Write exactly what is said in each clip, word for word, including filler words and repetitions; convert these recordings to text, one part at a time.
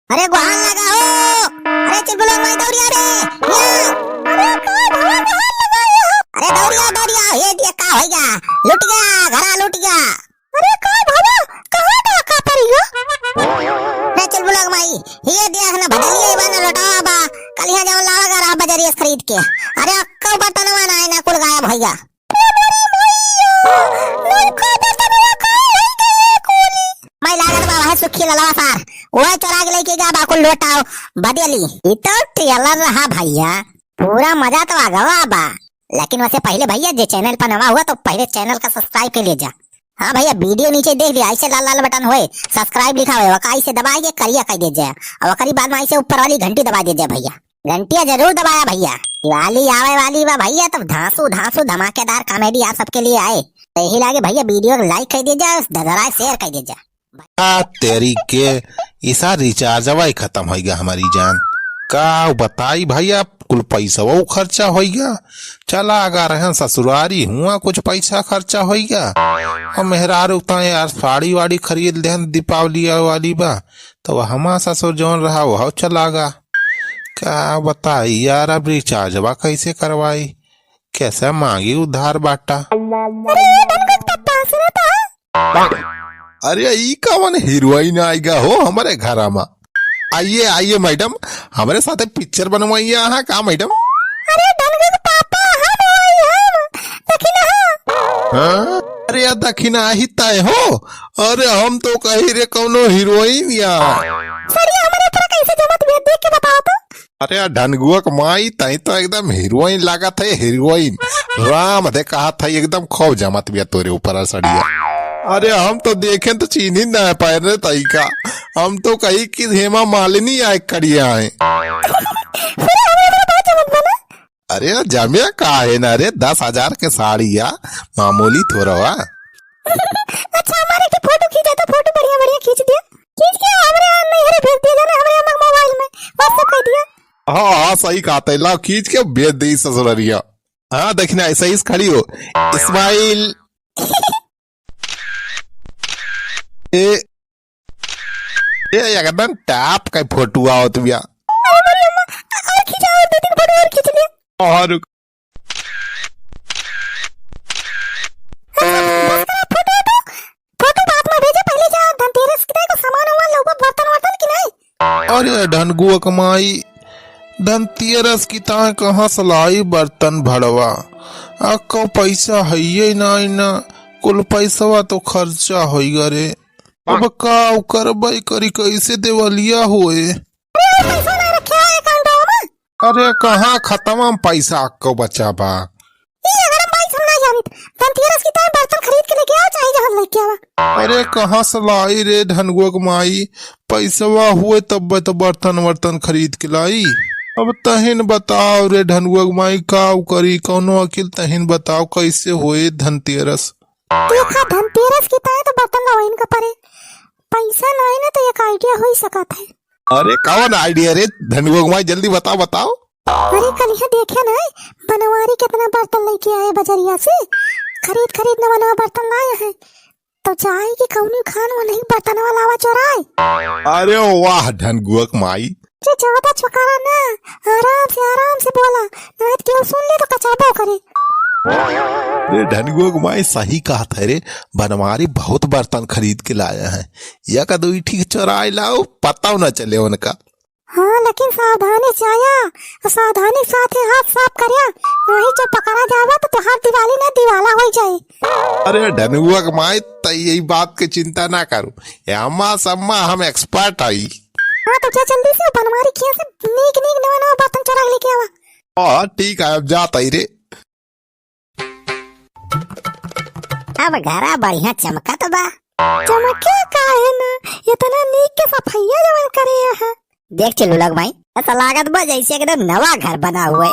अरे गोहार लगा हो। अरे चुलबुलवा माई दौड़िया रे। या। अरे का भवा गोहार लगा हो? अरे दौड़िया, दौड़िया, हे दिया का होइगा? लुटिया, घरा लुटिया। अरे का भवा, कहाँ डाका पड़ी हो? अरे चुलबुलवा माई, हे दिया ना भदलिया बा ना लोटावा बा। कलिया जवन लावा गा रहा बजरिया से खरीद के। अरे अक्को बर्तनवा ना है ना कुल गायब होइगा। अरे मोरी मैया, नौका बर्तनवा कहाँ होइगा ये कुल? माई लागत बा वह सुखी ललवा सार। वह चोरा के लेके गा बा कुल लोटावा बदली। ई तो trailer रहा भइया। पूरा मजा तो आगवा बा। लेकिन वैसे पहिले भइया जे channel पर नवा हुआ तो पहिले channel का subscribe कर ले जा। हाँ भइया, video नीचे देख लिया, ऐसे लाल लाल button होए, subscribe लिखा होए, वका ऐसे दबाए के करिया कर दे जाए। और ओकरी बाद में ऐसे ऊपर वाली घंटी दबा दे जाए भइया। घंटिया जरूर दबाया भइया, दिवाली आवे वाली बा भइया, तब धांसू धांसू धमाकेदार comedy आप सबके लिए आए। तो यही लागे भइया, video को like कर दे जाए, ददराए share कर दे जाए। आ तेरी के, इसा rechargeवा ही खतम होइगा हमारी जान। का बताई भइया, कुल पैसवा खर्चा होइगा। चला गा रहन ससुरारी, हुआ कुछ पैसा खर्चा होइगा। और मेहरारू ताई यार साड़ी वाड़ी खरीद लेहन, दीपावली वाली बा, तो वह हमा ससुर जौन रहा वह चला गा। का बताई यार, अब rechargeवा कैसे करवाई, कैसे मांगी उधार बाटा। अरे ये ढंग के पप्पा सुनता है? अरे, ई कवन हीरोइन आइगा हो हमरे घरा मा? आइए, आइए मैडम, हमरे साथे पिक्चर बनवाइए अहाँ का मैडम? अरे, धनगुक पापा, हम हई, हम। दखिना। हाँ? अरे, या दखिना ही तय हो? अरे, हम तो कही रे कौनो हीरोइन या। सर, ये हमरे ऊपर कैसे जमत बिया, देख के बताओ तो। अरे यार, ढनगुआ क माई, तई तो एकदम हीरोइन लागत है, हीरोइन। राम दे कहा था, एकदम खूब जमत बिया तोरे ऊपर सड़िया। अरे हम तो देखेन तो चीन्ही ना पाए रे तई का। हम तो कही कि हेमा मालिनी आए करिया आए। अरे यार, जमिया का है ना रे, दस हजार के साड़ी या, मामूली थोड़ा हुआ। अच्छा, हमारे की फोटो खींचा तो फोटो बढ़िया बढ़िया खींच दिया। खींच के हमरे नैहरे भेज दिया जाना, हमरे अम्मा के मोबाइल में WhatsApp कर दिया। हाँ, हाँ, सही कहा तै। लाओ, खींच के भेज दे ससुररिया। हाँ, देखना, ऐसा ही खड़ी हो। Smile। ए, ए, एकदम top का फोटो आवत बिया। अरे, अरे, अरे, और खींचा, और दो तीन फोटो और खींच ले। और अच्छा, बस करा, फोटो, फोटो, फोटो बाद में भेजे, पहले जा धनतेरस के को सामान वामान लउबा, बर्तन वर्तन कि नहीं? अरे ढनगुआ क माई, धनतेरस की ताय कहाँ से लाई बर्तन भड़वा? आ को पैसा हइये ना, ना, कुल पैसवा तो खर्चा होइगा रे। अब का करबे करी, कैसे देवलिया होए? अरे, पैसा ना रखे है account में। अरे, कहाँ खतम हम पैसा को बचा बा? ई अगर हम भाई हम ना जानित, धनतेरस की ताय बर्तन खरीद के लेके आओ, चाहे जहाँ लेके आवा। अरे, कहाँ से लाई रे ढनगुआ क माई? पैसवा हुए तब तो बर्तन वर्तन खरीद के लाई। अब तहिन बताओ रे ढनगुआ क माई, का करी, कौनो अकिल तहिन बताओ, कैसे होए धनतेरस? देखा, धनतेरस की ताय तो बर्तन लावइन का परे। पैसा ना है ना, तो एक idea हो ही सकत है। अरे, कौन idea रे धनगुआ क माई? जल्दी बताओ, बताओ। अरे, कलिया देखे ना, बनवारी कितना बर्तन लेके आए बजरिया से, खरीद खरीद नवा नवा बर्तन लाए हैं, तो जाए कि कौनी खान वो नहीं बर्तन वाला आवा चोराए। अरे वाह धनगुआ क माई। जे ज्यादा चौकारा ना, आराम से, आराम से बोला, नहीं तो केहू सुन ले तो कचाबो करे। रे ढनगुआ क माई सही कहत है रे, बनवारी बहुत बर्तन खरीद के लाया है, या का दो ठीक चोराए लाओ, पता न चले उनका। हाँ, लेकिन सावधानी से आया, और सावधानी के साथ ही हाथ साफ करिया, नहीं जो पकड़ा जावा तो तुहार दिवाली ना दिवाला हो जाए। अरे ढनगुआ क माई, तई यही बात के चिंता ना करू, ये अम्मा सम्मा हम expert आई। हाँ, तो जा जल्दी से बनवारी खिया से नीक नीक नवा नवा बर्तन चोरा के लेके आवा। हाँ, ठीक है, अब जात आई रे। अब घरा बढ़िया चमकत बा। चमके काहे ना, इतना नीक के सफैया जवन करे है। देख चुलबुलवा क माई, ऐसा लागत बा जैसे एकदम नवा घर बना हुआ है।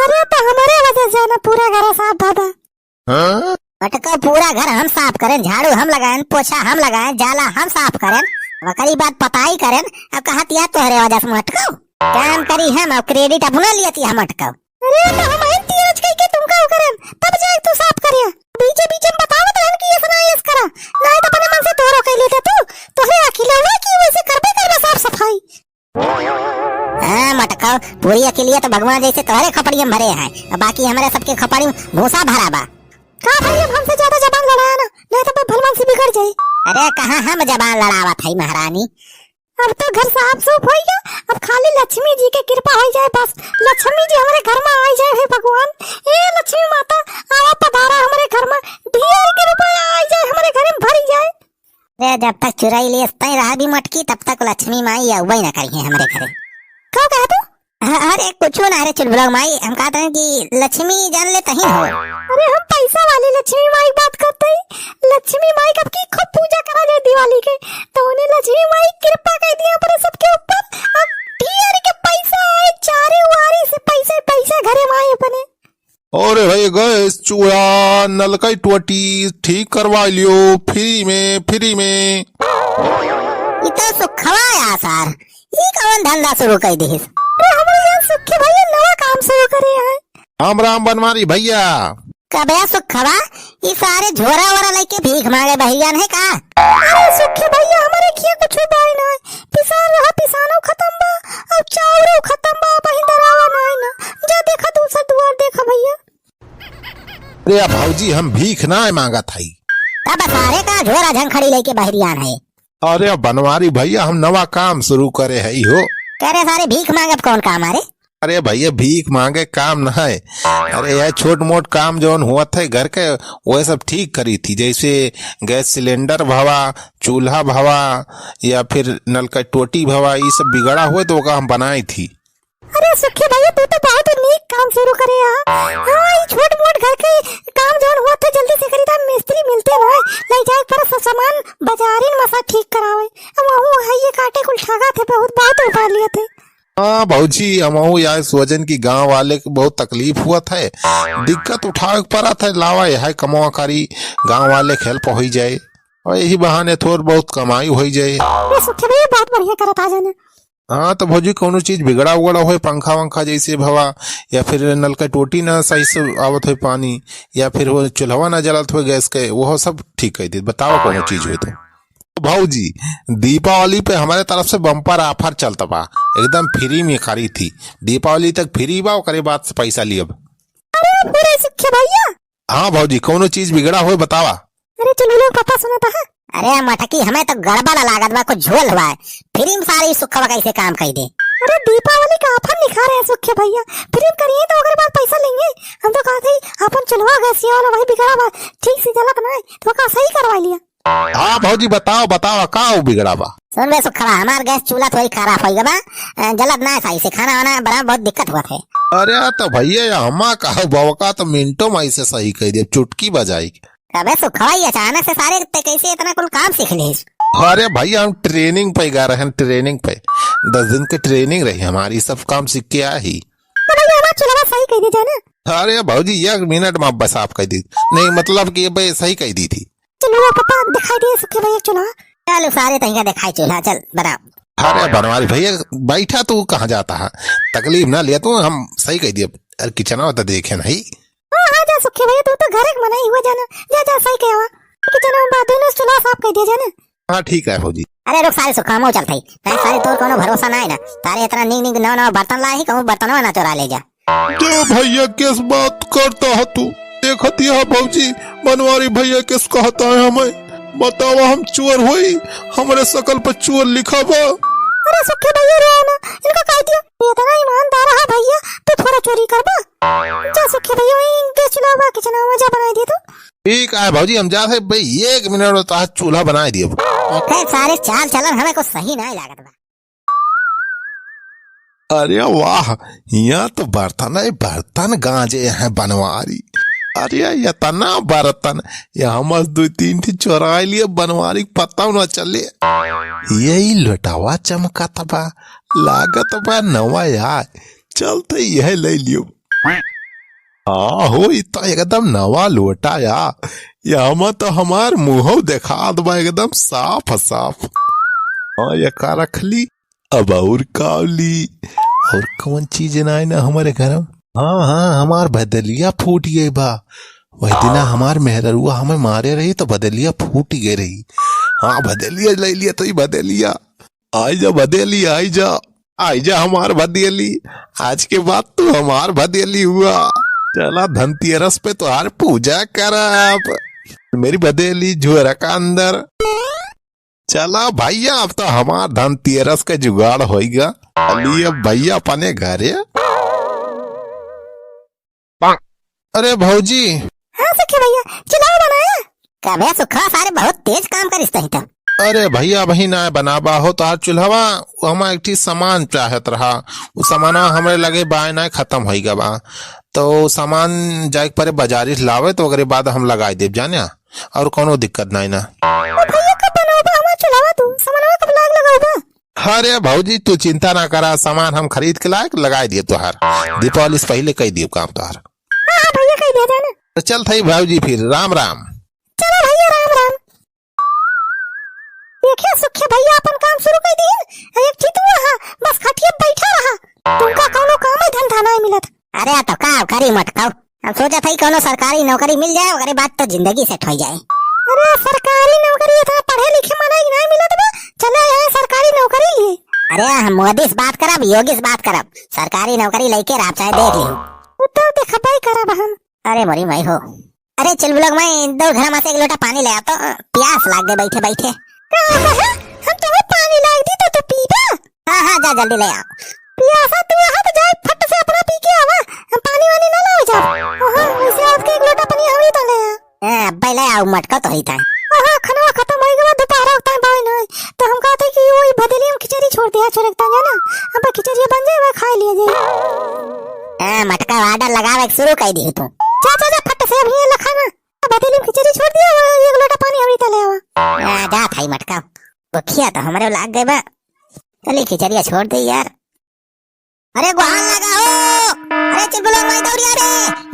अरे तो हमारे वजह से ना पूरा घर साफ भा बा। हाँ? मटको पूरा घर हम साफ करेन, झाड़ू हम लगाएन, पोछा हम लगाएन, जाला हम साफ करेन, ओकरी बाद पताई करेन। अब कहत या तोहरे वजह से मटको काम करी हम, अब credit अपना लियत या मटको। अरे तो हम आइन तीरज कह के तुमका करेन, तब जाए तू साफ करिया। बीचे बीचे में बतावत रहन कि ऐसा ना ऐसा करा, नहीं तो अपने मन से तोहरो कह लेते तू, तोहरे अकेले हुआ कि वैसे करबे करबे साफ सफाई। और पूरी अकेलिया तो भगवान जैसे तोहरे खपड़ी में भरे हैं, और बाकी हमरे सबके खपड़ी में भूसा भरा बा। का भाई, अब हमसे ज्यादा जबान लड़ाया ना, नहीं तो भलमान से बिगड़ जाई। अरे कहाँ हम जबान लड़ावत है महारानी, अब तो घर साफ सूफ होई गया, अब खाली लक्ष्मी जी के कृपा होई जाए बस। लक्ष्मी जी हमरे घर में आई जाए, हे भगवान, ए लक्ष्मी माता, आवा पधारा हमरे घर में, ढेर के रुपया आई जाए, हमरे घर में भरी जाए। रे, जब तक चुराई ले तय रहा भी मटकी, तब तक लक्ष्मी माई अउबे ना करिहे हमरे घरे। का कहा तू? ह-, अरे कुछो ना रे चुलबुला माई, हम कहत रहे कि लक्ष्मी जान ले तही हो। अरे हम पैसा वाली लक्ष्मी माई बात करते ही, लक्ष्मी माई कब की खूब पूजा करा जाए दिवाली के, तो उन्हें लक्ष्मी माई कृपा कर दिया अपने सबके ऊपर। अब ढेर के पैसा आए, चारे वारी से पैसे पैसा घरे में आए अपने। अरे भाई, गैस चूल्हा, नलकई टोटी ठीक करवा लियो, फ्री में, फ्री में। ई तो सुखवा या सार, ई कवन धंधा शुरू कर दिहिस? अरे हमरे यहाँ सुखी भैया नवा काम शुरू करे हैं। राम राम बनवारी भैया। कबे सुखवा, ई सारे झोरा वोरा लेके भीख मांगे बहिरियान है का? अरे सुखी भैया, हमरे खिया कुछ उपाय ना है। पिसान रहा, पिसानो खत्म बा, अब चाउरो खत्म बा, बहिन दरावा ना है ना। जा देखा दूसर दुआर देखा भैया। अरे भौजी, हम भीख ना मांगत हई। तब सारे का झोरा झंखड़ी लेके बहिरियान है। अरे बनवारी भैया, हम नवा काम शुरू करे हई हो। करे सारे भीख मांगब कौन काम अरे? अरे भैया, भीख मांगे काम ना है। अरे यह छोट मोट काम जौन होत है घर के, वह सब ठीक करी थी, जैसे गैस सिलेंडर भवा, चूल्हा भवा, या फिर नलका टोटी भवा, ये सब बिगड़ा हुए तो ओका हम बनाई थी। अरे सुखी भैया, तू तो बहुत नीक काम शुरू करे हा। हाँ, ये छोट मोट घर के काम जौन होत है जल्दी से करी, तो मिस्त्री मिलते ना, ले जाए पर सब सामान बाजारिन में से ठीक करावे। अब वहू है ये काटे कुल ठगा थे, बहुत बहुत उठा लिए थे। हाँ भौजी, हमहू यार सोचन कि गाँव वाले के बहुत तकलीफ हुआ था, दिक्कत उठावे के पड़ा था, लावा यह कमवा करी, गाँव वाले के help हो ही जाए, और यही बहाने थोड़ बहुत कमाई हो ही जाए। ये सुखे भैया बहुत बढ़िया करत हा जाने। हाँ तो भौजी, कौनो चीज बिगड़ा उगड़ा होए, पंखा वंखा जैसे भवा, या फिर नलका टोटी ना सही से आवत होए पानी, या फिर वो चूल्हवा ना जलत होए गैस के, वो सब ठीक कर दे। बताओ कौनो चीज होए तो। भौजी, दीपावली पे हमारे तरफ से bumper offer चलत बा, एकदम free में खरीद थी, दीपावली तक free बा, ओकरे बाद से पैसा लियब। अरे, पूरे सुखे भैया। हाँ भौजी, कौनो चीज बिगड़ा होए बतावा। अरे, चुलबुला पापा सुनत हा। अरे मटकी, हमें तो गड़बड़ लागत बा, कुछ झोल हुआ है, free में सारी सुखवा कैसे काम कर दे। अरे, दीपावली का offer निकाल रहे हैं सुखे भैया, free में करिए तो ओकरे बाद पैसा लेंगे। हम तो कहत ही अपन चूल्हा गैसिया वाला वही बिगड़ा बा, ठीक से जलत ना है, तो ओका सही करवा लिया। हाँ भौजी, बताओ, बताओ, का हो बिगड़ा बा? सुन बे सुखवा, हमार गैस चूल्हा थोड़ी खराब हो गया बा, अ, जलत ना है सही से, खाना वाना बना बहुत दिक्कत हुआ थे। अरे तो भैया, या हमा का बवका तो मिनटों में इसे सही कर दिया, चुटकी बजाई। अबे सुखवा, ये अचानक से सारे ते कैसे इतना कुल काम सीख लेस? अरे भैया, हम training पे गए रहे, training पे, दस दिन के training रही हमारी, सब काम सीख के आए ही। तो भैया, हमार चूल्हा सही कर दे जाना। अरे भौजी, एक मिनट में बस आप कह दी, नहीं मतलब कि ये बे सही कह दी थी। चलो पापा, दिखाई दे सुखे भैया चूल्हा। चल सारे तहिया दिखाई चूल्हा, चल बनाओ। अरे बनवारी भैया, बैठा तू कहाँ जाता है, तकलीफ ना लिया तू, हम सही कह दिए। अरे किचनवा तो देखे नहीं। हाँ, हाँ, जा सुखे भैया, तू तो घर एक मनाई हुआ जाना, जा, जा सही कहवा, किचनवा में दोनों चूल्हा साफ कर दिया जाना। हाँ ठीक है भौजी। अरे रुक सारे सुखवा, मऊ चलत ही। तै सारे तोर कोनो भरोसा ना है ना, तारे इतना नीक नीक नवा नवा बर्तन लाए ही, कहूँ बर्तनवा ना चोरा ले जा। तो भैया किस बात करता है तू? देखत यह भौजी, बनवारी भैया किस कहता है हमें? बतावा हम चोर होई, हमरे शकल पर चोर लिखा बा। अरे सुखे भैया रो ना, इनका कह दिया, ये इतना ईमानदार है भैया, तू थोड़ा चोरी करबा। जा सुखे भैया, वहीं गैस चूल्हा बा, किचनवा में जा बनाई दे तू। ठीक है भौजी, हम जात है भाई, एक मिनट में तोहार चूल्हा बनाई दिए। एकर सारे चाल चलन हमें कुछ सही नहीं लागत बा। अरे वाह, यहाँ तो बर्तन है, बर्तन गांजे हैं बनवारी। अरे इतना बर्तन, यहाँ मस दो तीन ठी चोराई लिए बनवारी, पता न चले। यही लोटावा चमकत बा, लागत बा नवा यार, चलते यह ले लियो। हाँ हो, ई तो एकदम नवा लोटा या। यहाँ में तो हमार मुँह देखात बा एकदम साफ साफ। हाँ, ये का रख ली? अब और का ली? और कौन चीज ना है ना हमारे घर में? हाँ, हाँ, हमार भदलिया फूट गई बा। वही दिना हमार मेहररुआ हमें मारे रही तो भदलिया फूट गई रही। हाँ, भदलिया ले लिया तो ही भदलिया। आई जा भदेली, आई जा। आई जा हमार भदेली, आज के बाद तू हमार भदेली हुआ। चला धनतेरस पे तोहार पूजा करब, मेरी भदेली झोरा का अंदर। चला भैया, अब तो हमार धनतेरस का जुगाड़ होइगा। चलिए अब भैया अपने घरे। अरे भौजी। हाँ सखी भैया, चुल्हा बनाया? कबे सुखा सारे बहुत तेज काम करिस तही तो। अरे भैया, अबही ना बनाबा हो तोहार चुल्हवा, वो हमार एक ठी सामान चाहत रहा, वो सामानवा हमरे लगे बाय ना खतम होइगा बा, तो वो सामान जाए के परे बाजारी से लावे, तो ओकरे बाद हम लगाई देब जाने, और कौनो दिक्कत नहीं ना। ओ भैया, कब बनाबा हमार चुल्हवा तू? सामानवा कब लाग लगाबा? अरे भौजी, तू चिंता ना करा, सामान हम खरीद के लाए, लगाई दिए तोहार। दीपावली से पहिले कई दिए काम तोहार। हाँ, हाँ भैया, कई दिया जाना। तो चल थई भौजी फिर, राम राम। चलो भैया, राम राम। देखिए सुखे भैया अपन काम शुरू कर दी। एक चितुआ है, बस खटिया बैठा रहा। तुमका कौनो काम है धंधा नहीं मिलत। अरे तो का करी मटकाऊ, हम सोचत हई कौनो सरकारी नौकरी मिल जाए, ओकरे बाद तो जिंदगी सेट हो जाए। अरे सरकारी नौकरी इतना पढ़े लिखे मना ही नहीं मिलत बा, चले यहाँ सरकारी नौकरी लिए। अरे हम मोदी से बात करब, योगी से बात करब, सरकारी नौकरी लेके रह चाहे देख लियो। वो तो देखबे करब हम। अरे मोरी माई हो। अरे चुलबुलक माई, दौड़ घर में से एक लोटा पानी ले आ तो, प्यास लाग गए बैठे बैठे। का कहे? हम तुम्हें पानी लाग दी तो तू पीबा? हाँ, हाँ, जा जल्दी ले आओ। पियासा तू है तो जाए फट से अपना पी के आवा, हम पानी वानी ना लाओ जा। ओहो, वैसे आज के एक लोटा पानी हम ही तो ले आ। ए, अब्बे ले आओ मटका तो ही था। ओहो, खनवा खत्म होई गवा, दोपहर होता है बाई नहीं। तो हम कहते कि वही भदेली में खिचड़ी छोड़ दिया, छोड़ देता है ना। अब खिचड़ी बन जाए, वह खा लिया जाए। ए, मटका order लगावे के शुरू कर दी तू। जा, जा, जा, फट से अभी ये लखाना। भदेली में खिचड़ी छोड़ दिया, वो एक लोटा पानी हम ही तो ले आवा। ए, जा थाई मटका। भुखिया तो हमरे लाग गए बा। चली खिचड़िया छोड़ दे यार। अरे गोहान लगा हो। अरे चुलबुलक माई दौड़िया रे।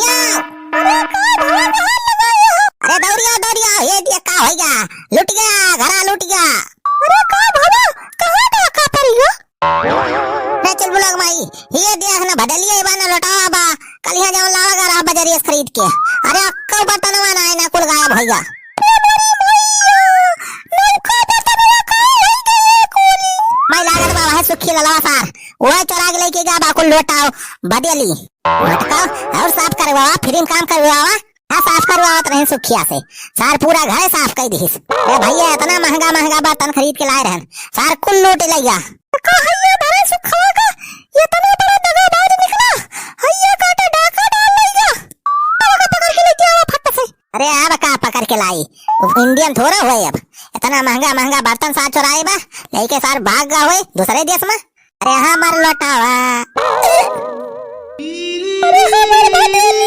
यहाँ। अरे का भला गोहान लगा हो? अरे दौड़िया, दौड़िया, ये दिया का होइगा? लुट गया, घरा लुट गया। अरे का भला, कहाँ का का पड़ी हो? अरे चुलबुलक माई, ये दिया ना भदेलिया बा ना लोटावा बा। कल यहाँ जवन लावा गा रहा बजरिया से खरीद के। अरे अक्को बर्तनवा ना है ना, कुल गायब होइगा। अरे मोरी मैया, नौका बर्तनवा कहाँ है गए कुल? मैं लागत बा वह सुखी ललवा सार। ओए चोरा के लेके गा बा कुल लोटाओ, भदेली। मटका, और साफ करवावा, free में काम करवावा। हाँ, साफ करवावत रहे सुखिया से। सार पूरा घर साफ कर दिहिस। ए भैया, इतना महंगा महंगा बर्तन खरीद के लाए रहन, सार कुल लूट लइया। का हैया धरे सुखवा का, इतना बड़ा दगाबाज निकला। हैया काटा डाका डाल लइया। अब का पकड़ के लेके आवा फट से। अरे अब का पकड़ के लाई, Indian थोड़ा हुए अब। इतना महंगा महंगा बर्तन सार चुराए बा, लेके सार भाग गा हुए दूसरे देश में। अरे हमार लोटावा। अरे हमार भदेली।